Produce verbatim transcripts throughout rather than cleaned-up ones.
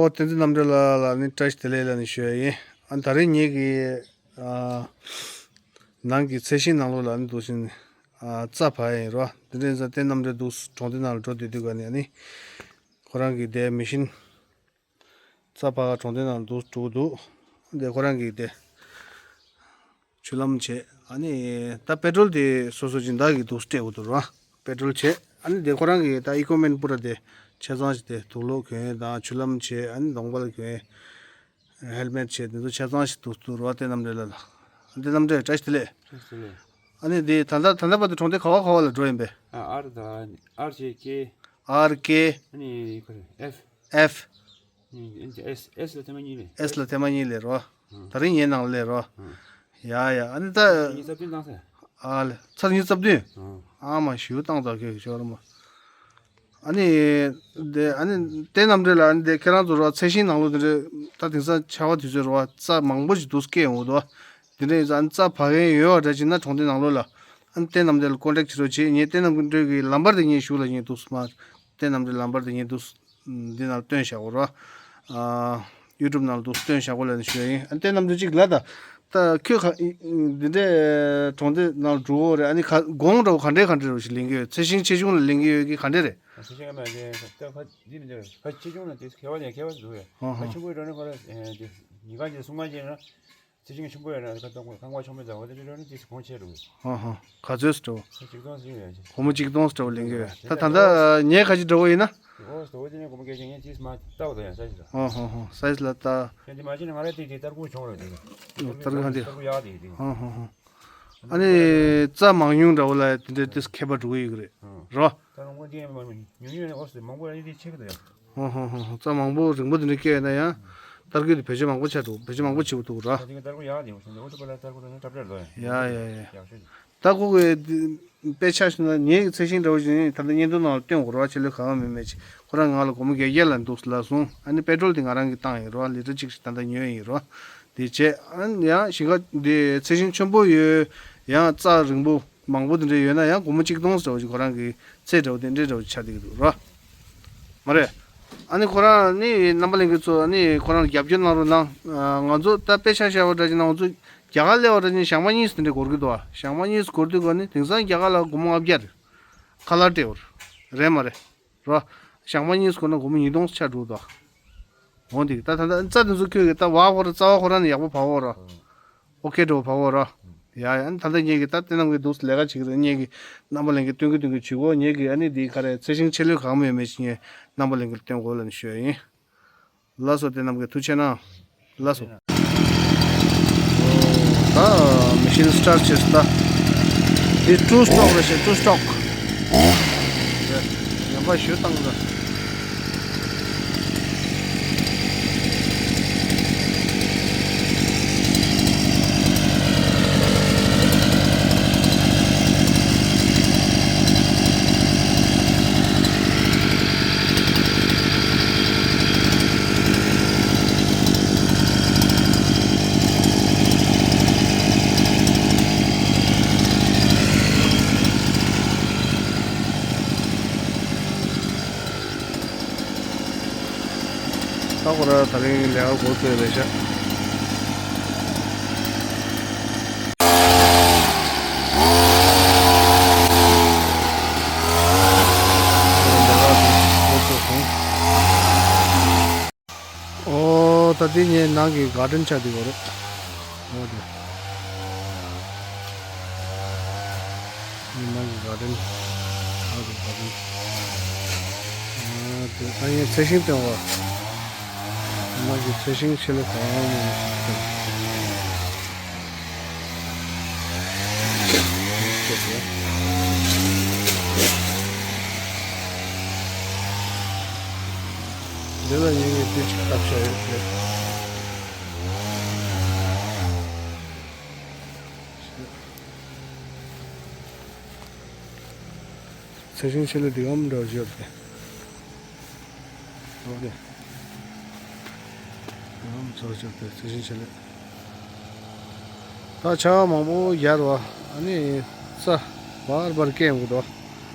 ཨོ་བསྟན་འཛིན་རྣམ་གྲོལ་ལགས་ལ་ནི་བཀྲ་ཤིས་བདེ་ལེགས་ལ་ནི་ཞུ་ཡ་ཡིན། ཨ་ནི་ད་རེས་ངེད་ཀྱི་ཨ་ནང་གི་ཚལ་ཞིང་ནང་ལོགས་ལ་ནི་འདུག་ཟིན་ཨ་རྩྭ་བར་ཡ་ཡིན་རོ། དེ་འདྲ་ཡིན་ཙང་བསྟན་འཛིན་རྣམ་གྲོལ་འདུག་གྲོང་སྡེ་ནང་ལ་འགྲོ་བསྡད་དུས་ག་ནས་ཨ་ནི་ཁོ་རང་གི་དེ་མེ་ཤིན་རྩྭ་བར་གྲོང་སྡེ་ནང་ལ་འདུག་འགྲོ་གི་འདུག་དེ་ཁོ་རང་གི་དེ་ཆུ་ལམ་བྱས། ཨ་ནི་ད་པེ་ཏྲོལ་དེ་སོ་སོ་སྦྱིན་བདག་གིས་འདུག་སྤྲད་དགོས་འདུག་ར། པེ་ཏྲོལ་བྱས། ཨ་ནི་དེ་ཁོ་རང་གིས་ད་ཨི་ཀོ་མེན་པུ་ར་དེ་ཆ་ཚང་ཞིག་དེ་དུག་ལོག་གྱོན་དང་ཆུ་ལམ་བྱས། ཨ་ནི་གདོང་པ་ལ་གྱོན། ཧེལ་མེད་བྱས། དེ་ཚོ་ཆ་ཚང་ཞིག་འདུག་འདུག་ར། བསྟན་རྣམ་གྲོལ་ལགས་ལ། བསྟན་རྣམ་གྲོལ་བཀྲ་ཤིས་བདེ་ལེགས། བཀྲ་ཤིས་བདེ་ལེགས། ཨ་ནི་དེ་ད་ལྟ་ད་ལྟ་བར་དུ་གྲོང་སྡེ་ག་བ་ག་བ་ལ་འགྲོ་ཡིན་པས། ཨ་ཨར་དང་ཨར་བྱས་ཀེ། ཨར་ཀེ། ཨ་ནི་ཁོ་རེ་ཨེཕ། ཨེཕ། ཨེས། ཨེས་ལ་ཐེངས་མ་གཉིས་ལས། ཨེས་ལ་ཐེངས་མ་གཉིས་ལས་རོ། ཨ། ད་རིང་ངའི་ནང་ལས་རོ། ཨ། ཡ་ཡ། ཨ་ནི་ད། ཉིས་རྩ་བདུན་བཏང་ས། ཨ་ལེ། ཚར་ཉིས་རྩ་བདུན། ཨ། ཨ་མ་ཞུ་བཏང་ཙག་གེ་ཤོར་མ། ཨ་ནི། དེ་ཨ་ནི་བསྟན་རྣམ་གྲོལ་ལགས། ཨ་ནི་དེ་ཁྱེད་རང་ཚོ་རོ་ཚལ་ཞིང་ནང་ལོགས་དེ་འདྲ་ད་དེང་སང་ཆར་པ་དུས་ཚོད་རོ་རྩྭ་མང་པོ་ཞིག་འདུག་སྐྱེས་ཡོང་གི་འདུག་དེ་འདྲ་ཡིན་ཙང་ཨ་ནི་རྩྭ་བར་མཁན་ཡོད་པ་འདྲ་བྱས་ན་གྲོང་སྡེ་ནང་ལོགས་ལ་ཨ་ནི་བསྟན་རྣམ་གྲོལ་ལ་ཀོན་ཊེག་བྱེད་རོགས་བྱེད། ངས་བསྟན་རྣམ་གྲོལ་གྱི་ལམ་བར་དེ་ངས་ཞུ་ལ་ངས་འདུག་སྨ། བསྟན་རྣམ་གྲོལ་ལམ་བར་དེ་ངས་འདུག་འདི་ནང་སྟོན་བཞག་གོ་ར། ཨ། ཡུ་ཊུབ་ནང་དུ་སྟོན་བཞག་གོ་ལབ་ནས་ཞུ་ཡ་ཡིན། ཨ་བསྟན་རྣམ་གྲོལ་གཅིག་ལ་ད། ད་ཁྱོད་ག་འདི་འདྲའི་གྲོང་སྡེ་ནང་འགྲོ་གོ་རེད། ཨ་ནི་ག་གོང་འདྲ་བོ་ག་འདྲའི་ག་འདྲའི་རོ་ཞིག་ལེན་གི་ཡོད། ཚལ་ཞིང་ཆེ་ཆུང་ལ་ལེན་གི་ཡོད་ཀི་ག་འདྲ་རེད། ཚལ་ཞིང་ལ་ལེན་ད་ཁ་འདི་མི་འདྲ་ཁ་ཆེ་ཆུང་ལ་དེ་ཁེ་བ་ལས་ཁེ་བ་འདུག་ཡ། ཁ་ཆེན་པོའི་འགྲོ་ནས་ཁོ་ར་འདི་ཉི་ག་འདི་སུང་ག་འདི་ན། ཚེ་ཆུང་ཆུང་པོ་ཡོད་ན་ཁ་གཏོང་དགོས། ཁང་པ་ཆུང་མོ་འདྲ་བོ་དེ་འདྲ་ནི་ཏིས་གོང་ཆེ་རུ། ཧ་ཧ། ག་ཚོད་སྤྲོ། ཚེ་ཆིག་སྟོང་ཟིན་ཡོད་ཅེ། སྒོར་མོ་ཆིག་སྟོང་སྤྲོ་ལེན་གི་ཡོད། ད་ད་ལྟ་ངས་ཁ་ཅིག་འགྲོ་གི་ཡིན་ན། ཨོ་སྟོ་དེ་ནས་སྒོར་མོ་སྐད་ཆ་ངས་ཏིས་མ་ལྟ་བ་དང་ཡང་ས་ཞིག་ལ། ཧ་ཧ་ཧ། ས་ཞིག་ལ་ལྟ། ཡང་དེ་མ་ཤེས་ན་ང་ར་ཏིག་ཏིག་ཏར་ཀུ་ཆུང་རུ་དེ། ཏར་ཀུ་ཧ་དེ། ཏར་ཀུ་ཡག་དེ་དེ། ཧ་ཧ་ཧ། ཨ་ནི་རྩྭ་མང་ཉུང་འདྲ་བོ་ལ་དེ་འདྲའི་ཏིས་ཁྱད་པར་འགྲོ་གི་ཡོད་ཀྱི་རེད། རོ། ད་རུང་ངོ་དེ་ཉུང་ཉུང་ནས་ཨོ་སི་མང་པོ་ཨ་ནི་དེ་ཆེ་གི་འདུག་ཡ། ཧོ་ཧོ་ཧོ་ཧོ། རྩྭ་མང་པོ་རིང་པོ་དེ་འདྲ་སྐྱེས་ཡོད་ན་ཡང་། ཏར་ཀུ་དེ་བེད་སྤྱོད་མང་པོ་ཆགས་འདུག་བེད་སྤྱོད་མང་པོ་བྱེད་དགོས་འདུག་ར། ད་དེ་ག་ཏར་ཀུ་ཡག་དེ་འོ་ཤུ་འདི་འོ་ཤུ་པ་ལ་ཏར་ཀུ་ར་ནི་ཏྲབ་ཏྲབ་ལོ་ཡ། ཡ་ཡ་ཡ། ཡག་ཤོས་དེ། ད་ཁོ་གི་དཔེ་ཆ་བཞག་ན་ངའི་ཚལ་ཞིང་འདྲ་བོ་ཞིག་ད་ལྟ་བརྙན་ཐུང་ནང་ལ་སྟོན་དགོས་ར། ཆེ་ལོས་གང་མེད་མེད་ཅིག་ཁོ་རང་ང་ལ་སྒོར་མོ་བརྒྱད་བརྒྱ་ལ་འདུག་ལ་སོང་། ཨ་ནི་པེ་ཏྲོལ་དེ་ང་རང་གིས་བཏང་ཡིན་ར། ལི་ཊར་གཅིག་ད་ལྟ་ཉོས་ཡིན་ར། དེ་བྱས་ཨ་ནི་ཡང་ཞིང་ཁ་འདི་ཚལ་ཞིང་ཆེན་པོ་ཡོད། ཡང་རྩྭ་རིང་པོ། མང་པོ་དེ་འདྲ་ཡོད་ན་ཡང་སྒོར་མོ་གཅིག་སྟོང་འདྲ་བོ་ཞིག་ཁོ་རང་གི་ཚད་འདྲ་བོ་དེ་འདྲ་འདྲ་བོ་ཆགས་བསྡད་ཀྱི་འདུག་ར། མ་རེད། ཨ་ནི་ཁོ་རང་ནི་རྣམ་པ་ལྷན་རྒྱས་ཚོ་ཨ་ནི་ཁོ་རང་ལ་རྒྱབ་སྐྱོར་གནང་རོགས་གནང་། ང་ཚོ་ད་དཔེ་ཆ་བཞག་པ་འདྲ་བྱས་ན་ང་ཚོ་རྒྱ་གར་སླེབས་པ་འདྲ་བྱས་ན་ཞག་མ་གཉིས་སུ་དེ་འདྲ་འགོར་གྱི་འདུག་ཞག་མ་གཉིས་སུ་འགོར་དུས་ག་ནི་དེང་སང་རྒྱ་གར་ལ་སྒོར་མོ་ལྔ་བརྒྱ་རེད། ཁ་ལག་སྤྲད་འོར། རེད་མ་རེད། རོ། ཞག་མ་གཉིས་སུ་འགོར་ན་སྒོར་མོ་ཉིས་སྟོང་ཆགས་འགྲོ་འདུག་འོ་འདི་ད་ད་ད་རྩྭ་དེ་ཚོ་ཁྱོད་ཀྱི་ད་བ་ཁོ་ར་རྩ་བ་ཁོ་ར་ནི་ཡག་པོ་བབས་འོ་རོ། ཨོ་ཁེ་འགྲོ་བ་བོ་རོ། ཡ་ཡ། ཨ་ནི་ད་ལྟ་ངེད་ཀྱི་ད་དེ་རྣམས་ཀྱི་འདུག་ལས་ཀ་བྱེད་ཀྱི་རེད། ངེད་ཀྱི་རྣམ་པ་ལྷན་རྒྱས་སྟོན་གི་སྟོན་གི་བྱེད་གོ། ངེད་ཀྱི་ཨ་ནི་འདི་ག་རེ་ཚེ་ཞིང་ཆེ་ལོས་གང་མེད་མེད་ཅིག་ངས་རྣམ་པ་ལྷན་རྒྱས་སྟོན་གོ་ལབ་ནས་ཞུ་ཡ་ཡིན། ལགས་སོ། དེ་རྣམས་ཀྱི་ཐུགས་ཆེ་གནང་། ལགས་སོ། ད་མེ་ཤིན་སི་ཊར་ཊི་བྱས་སོང་ད། འདི་ཊུ་སི་ཊོག་རེད་ཤག་ཊུ་སི་ཊོག་ངན་པ་ཞུ་བཏང་ད། ད་ཁོ་ར་ད་རིང་ལས་ཀ་འགོ་བཙུགས་རེད་ཤག་ལས་ཀ་འགོ་བཙུགས་སོང་། ཨོ། ད་འདི་ངའི་ནང་གི་གར་ཌེན་ཆགས་བསྡད་ཡོད་རེད། ཨོ་དེ། ངའི་ནང་གི་གར་ཌེན། ཨོ་དེ་གར་ཌེན། ཨོ་དེ་ད་ངའི་ཚལ་ཞིང་སྟོན་པ། ནང་གི་ཚལ་ཞིང་ཆེ་ལོས་གང་མང་མང་ཞིག་སྟོན། འདི་ལ་ངེད་ཀྱིས་དུས་ཅིག་བཏབ་བཞག་ཡོད་རེད། ཚལ་ཞིང་ཆེ་ལོས་འདི་གམ་འདྲ་བ་ཞིག་ཡོད་རེད། འོ་དེ། འདི་གམ་ཚོ་ཞིག་ཡོད་རེད། ཚལ་ཞིང་ཆེ་ལོས། ད་ཆར་པ་མང་པོ་ཡར་བ། ཨ་ནི་རྩྭ་བར་བར་སྐྱེ་ཡོང་གི་འདུག་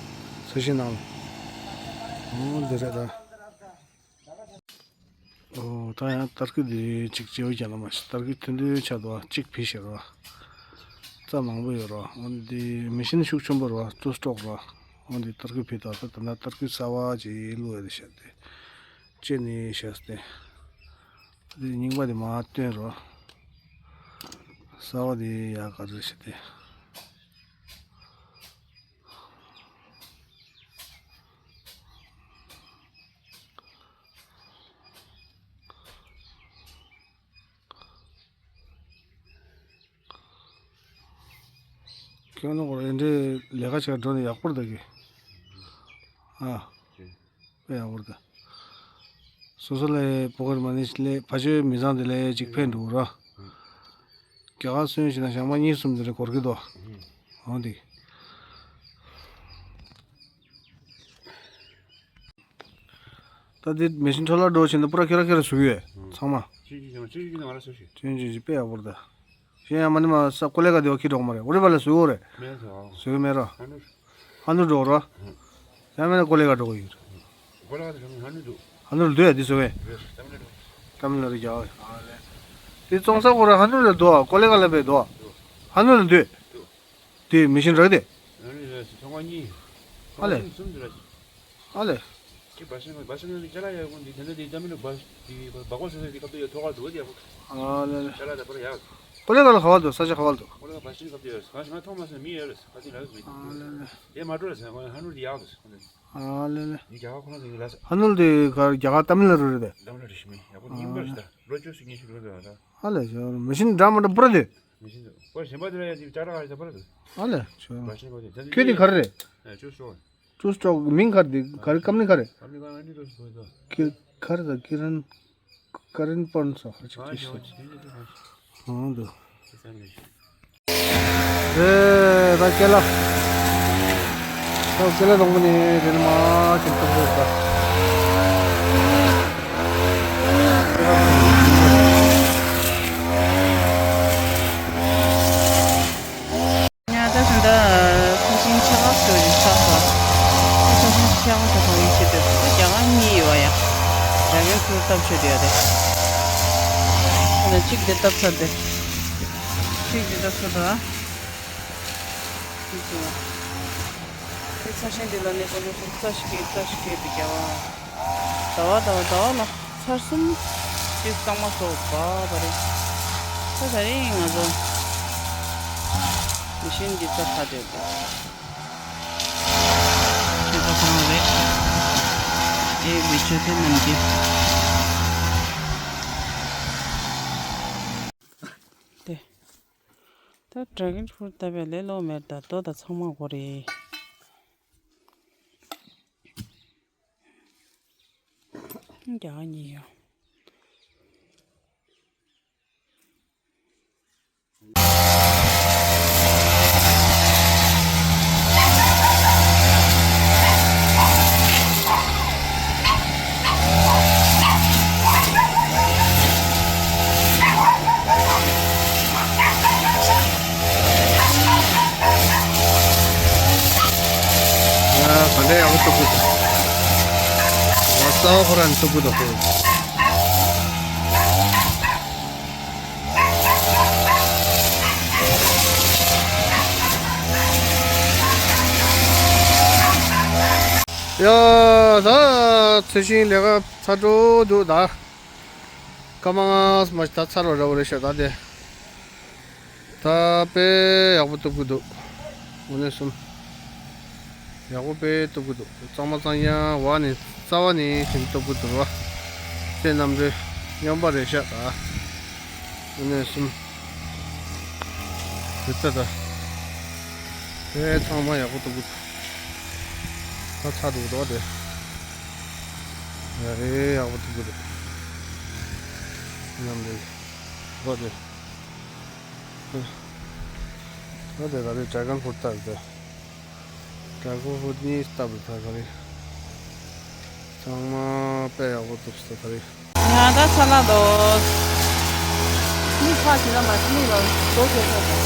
ཚལ་ཞིང་ནང་ལ། འོ་འདི་རེད་ད། ད་ཡང་ཏར་ཀི་འདི་གཅིག་བརྗེ་པོ་རྒྱག་ན་མ་གཞི་ཏར་ཀི་ཐུང་ཐུང་ཆགས་འདུག་བ། གཅིག་བི་ཞིག་རེད་བ། རྩ་མང་པོ་ཡོད་རེད་བ། འོ་འདི་མེ་ཤིན་ཤུགས་ཆེན་པོ་རེད་བ། ཊུ་སི་ཊོག་རེད་བ། འོ་འདི་ཏར་ཀི་བི་ད་ད་ད་ན་ཏར་ཀི་གསར་བ་ཅིག་བླུགས་ཡ་རེད་ཤག་དེ། ཅེ་ནི་ཤག་སྟེ། འདི་རྙིང་པ་འདི་མར་བཏོན་རེད་བ། གསར་བ་འདི་ཡག་ག་རེད་ཤག་སྟེ། ཁྱོད་ནང་གོ་རེ་འདྲའི་ལས་ཀ་བྱས་འགྲོ་ནས་ཡག་པོ་རེད་ད་གི། ཨ། དཔེ་ཡག་པོ་རེད་ད། སོ་སོ་ལས་ཕོ་ཁར་མ་ནི་ལས་ཕ་ཆོས་མི་ཚང་དེ་ལས་ཅིག་ཕན་འགྲོ་ར། རྒྱ་གར་སོན་ཞིག་ན་ཞག་མ་གཉིས་གསུམ་དེ་ལས་འགོར་གི་འདུག་འོ་འདི། ད་འདི་མེ་ཤིན་འཕྲོ་བརླག་འགྲོ་ཕྱིན་ད་པུ་ར་ཁེ་ར་ཁེ་ར་བཟོ་གི་ཡོད་ཚང་མ། ཅི་ཅི་ཅི་ཅི་ཅི་ང་ར་བཟོ་ཤི། ཅི་ཅི་ཅི་དཔེ་ཡག་པོ་རེད་ད། གཞན་ཡང་མ་ནི་མ་ས་ཀོ་ལེ་ག་དེ་བ་ཁྱི་འགྲོ་གི་མ་རེད། འོ་རེ་བ་ལ་བཟོ་གི་རེད། མེད་ཟེར་བ། བཟོ་གི་མེད་ར། ཧ་ནུ། ཧ་ནུ་འགྲོ་ར། ཡང་མེད་ན་ཀོ་ལེ་ག་འགྲོ་གི་ཡོད་རེད། ཀོ་ལེ་ག་དེ་ཧ་ནུ་འདུག་ཧ་ནུ་ལ་འདུག་ཡ་འདི་བཟོ་གི། རེད་ཏ་མི་ལ་འགྲོ། ཏ་མི་ལ་རི་རྒྱག་ཨ་ལེ། དེ་བཙོང་ས་ཁོ་ར་ཧ་ནུ་ལ་འདུག་ཀོ་ལེ་ག་ལ་བས་འདུག་ཧ་ནུ་ལ་འདུག་འདུག་དེ་མེ་ཤིན་རག་དེ། ཨ་ལེ། ཨ་ལེ། གཅིག་བ་ཤིང་བ་ཤིང་ནི་ཅ་ལག་ཡག་པོ་འདི་དེ་འདྲ་དེ་ཏ་མི་ལ་བ་དེ་བ་གོ་ས་ས་དེ་ཁ་ཏུ་ཡ་ཐོག་ཁ་དུ་བ་དེ་ཡག་པོ། ཨ་ལེ་ལེ། ཅ་ལག་དེ་པར་ཡག་ཀོ་ལེ་ག་ལ་ག་བ་འདུག་ས་ཆ་ག་བ་འདུག་ཀོ་ལེ་ག་བ་ཤིང་ཁ་ཏུ་ཡ་ག་ཤི་ང་ཐོག་མ་ས་མི་ཡ་རེད་ཁ་ཏུ་ལ་མི། ཨ་ལེ་ལེ། དེ་མ་འགྲོ་རེད་ཟེར་ན་ཧ་ནུ་དེ་ཡག་འདུག་ཨ་ལེ་ལེ། ནི་རྒྱ་གར་ཁོ་ན་དེ་ལ་ས། ཧ་ནུ་དེ་ག་རྒྱ་གར་ཏ་མི་ལ་རུ་རེད་དེ། ཏ་མི་ལ་རུ་ཤི་མི་ཡག་པོ་རྙིང་པ་རེད་ད་ལོ་བཅུ་ཟིན་ཉི་ཤུ་ལོ་རེད་ད། ཨ་ལེ་ཞོ་མེ་ཤིན་འདྲ་མ་འདྲ་པུ་ར་དེ། མི་ཤེས་འདུག་ཁོ་གཞན་པ་དེ་ལ་ཡ་ཅིག་ཅ་ལག་ཨ་ཅག་པ་རེད་འདུག་ཨ་ལེ་ཞོ། མ་ཤེས་པ་དེ་ད་ཁྱོད་དེ་ག་རེ་རེད། ཨ་ཅུ་སོ། ཅུ་སོ་མིང་ག་རེ་དེ་ག་རེ་ཀམ་ནི་ག་རེ། ཀམ་ནི་ག་རེ་ནི་ཅུ་སོ་དེ། ཀི་ག་རེ་ད་ཀི་རན། ཀ་རན་པོན་སོ་ཧ་ཅིག་ཅིག་སོ། ཨང་དུ། རེད་ད་ཀེ་ལ། ད་ཀེ་ལ་རོང་པོ་ནས་རེད་མ་ཅིག་ཐུག་རེད་ད། ཉ་ད་ད་ད་ཚོ་ཤིང་ཆ་ག་ཤོ་ཡི་ཆ་ག་ཚོ་ཤིང་ཆ་ག་ཆ་ག་ཡི་ཆེ་དེ་རྒྱ་ག་གཉིས་ཡོད་ཡ། རྒྱ་གའི་ཚོ་སྟབས་ཤོད་དེ་ཡ་དེ། ད་གཅིག་དེ་སྟབས་ཚར་དེ། གཅིག་དེ་སྟབས་ཚར་དོ། དེ་ཚོ་ཤིང་དེ་ལ་ནི་ཀོ་ལོ་ཤིང་རྩ་ཞིག་གི་རྩ་ཞིག་གི་དེ་རྒྱ་བ། ཟླ་བ་ཟླ་བ་ཟླ་བ་ལ་ཚར་གསུམ་ཅིག་གཙང་མ་བཟོ་བ་བ་རེད། ད་ད་རིང་ང་ཚོ་མི་ཤིན་གྱི་རྩ་ཁ་བསྡད་དེ། ཁྱོད་ཚོ་གང་རེད། ཨེ་བི་ཆོས་དེ་ནམ་གྱི་དེ། ད་ཌ་རེ་གོན་ཕུ་རུཊ་བཏབ་པའི་ལས་སླ་པོ་མེད་ད། རྡོ་དང་ཚང་མ་དགོས་རེད། རྒྱ་ག་གཉིས་ཡོད། ཡ་ག་འདྲ་ཡག་པོ་བཏུབ་ཀྱི་འདུག་ང་རྩ་བ་ཁོ་རང་ནས་བཏུབ་ཀྱི་འདུག་ཡ་ད་ཚོས་ཤིང་ལས་ཀ་ཚར་འགྲོ་འདུག་ད། སྐར་མ་ལྔ་མ་ཞིག་ད་ཚར་བ་འདྲ་བོ་རེད་ཤག་ད་དེ། ད་དཔེ་ཡག་པོ་བཏུབ་ཀྱི་འདུག་དངོས་གནས་གསུམ། ཡག་པོ་དཔེ་བཏུབ་ཀྱི་འདུག་གཙང་མ་གཙང་ཡང་བ་ནི་རྩ་བ་ནི་ཞིག་བཏུབ་ཀྱི་འདུག་བ། དཔེ་རྣམ་འགྲེལ་སྙོམས་པ་རེད་ཤག་ད། དངོས་གནས་གསུམ། རེད་ད་ད། དཔེ་ཚང་མ་ཡག་པོ་བཏུབ་ཀྱི་འདུག་ད་ཚར་འདུག་འདུག་བ་དེ། ཡ་རེད་ཡག་པོ་བཏུབ་ཀྱི་འདུག་རྣམ་འགྲེལ་འདུག་བ་དེ། ད་དེ་ག་རེ་ཌ་རེ་གོན་ཕུ་རུཊ་ལྟ་རེད་དེ། ཌ་རེ་གོན་ཕུ་རུཊ་གཉིས་ལྟ་བུ་ད་ག་རེ། ཚང་མ་དཔེ་ཡག་པོ་བཏུབ་སོང་ད་ག་རེ། ཡང་ད་ཚ་ལ་དོ། མི་ཁ་ཞིག་ལ་མ་ཤི་མི་ལ་དོ་ཞེས་ཟེར་དོ།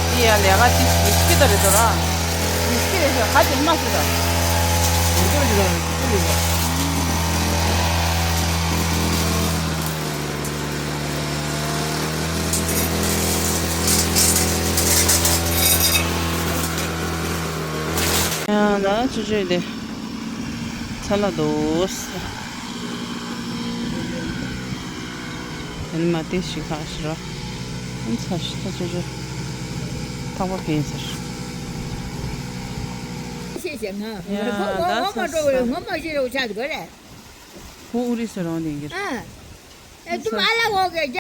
འདི་ཡ་ལས་ཀ་ཅིག་མི་སྐྱིད་ད་རེད་དོ་ར། མི་སྐྱིད་རེད་ཟེར་ཁ་ཅིག་མ་ཤི་ད། མི་སྐྱིད་རེད་ཟེར་ཁ་ཅིག་མ་ཤི་ད། ལ་ཅོ་ཅོ་དེ་ཚ་ལ་དོ། ཨ་ནི་མ་དེ་ཞིག་ལྷག་ཤི་རོ། ཨ་ཚ་ཤི་ད་ཅོ་ཅོ། ཐག་པ་འཕེན་ཟེར། ཤེས་བྱ་ང་ཡ་ད་ཚ་ཤི་ད། ཁོ་ཨུ་རི་སུ་རོང་དེ་གི། ཨ། ཨེ་དུ་མ་ལ་འོ་གེ།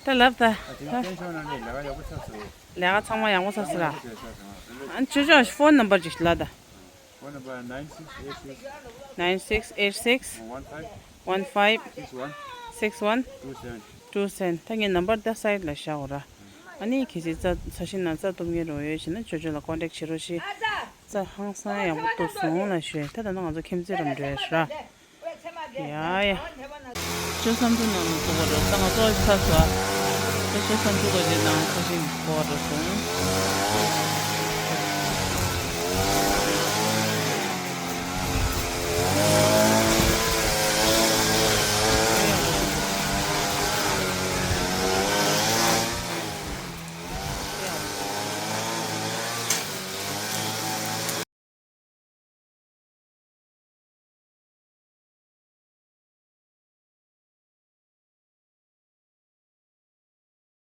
ད་ལབ་ད། ཨ་དེ་ཕན་ཆོག་ནང་ནས་ལས་ཀ་ཡག་པོ་ཆགས་སོང་། ལས་ཀ་ཚང་མ་ཡག་པོ་ཆགས་སོང་ར། ཨ་ཅོ་ཅོ་ཕོན་ནམ་བར་ཅིག་ལབ་ད། Phone number nine six eight six nine six eight six one five one five six one six one two seven two seven། ད་ངས་ནམ་བར་ད་སའིཌ་ལ་བཞག་འོ་ར། ཨ་ནི་གལ་སྲིད་རྩྭ་ས་ཞིང་ནང་རྩྭ་གཏུབ་མཁན་རོ་ཡོད་བྱས་ན་ཅོ་ཅོ་ལ་ཀོན་ཊེག་བྱེད་རོགས་ཞེས། རྩྭ་ཧང་སང་ཡག་པོ་གཏུབ་སོང་ལ་ཞུས། ད་ད་ནང་ང་ཚོ་ཁྱིམ་མཚེས་རམ་འགྲོ་ཡ་ཞུ་ར། ཡ་ཡ། ཅོ་བསམ་ཚུལ་ནང་ལ་འགྲོ་བ་རེད། ད་ང་ཚོ་ཚ་ཚ། ཅོ་བསམ་ཚུལ་གོ་རྗེས་ནང་ཚ་ཞིང་འགྲོ་བ་རེད་སོང་།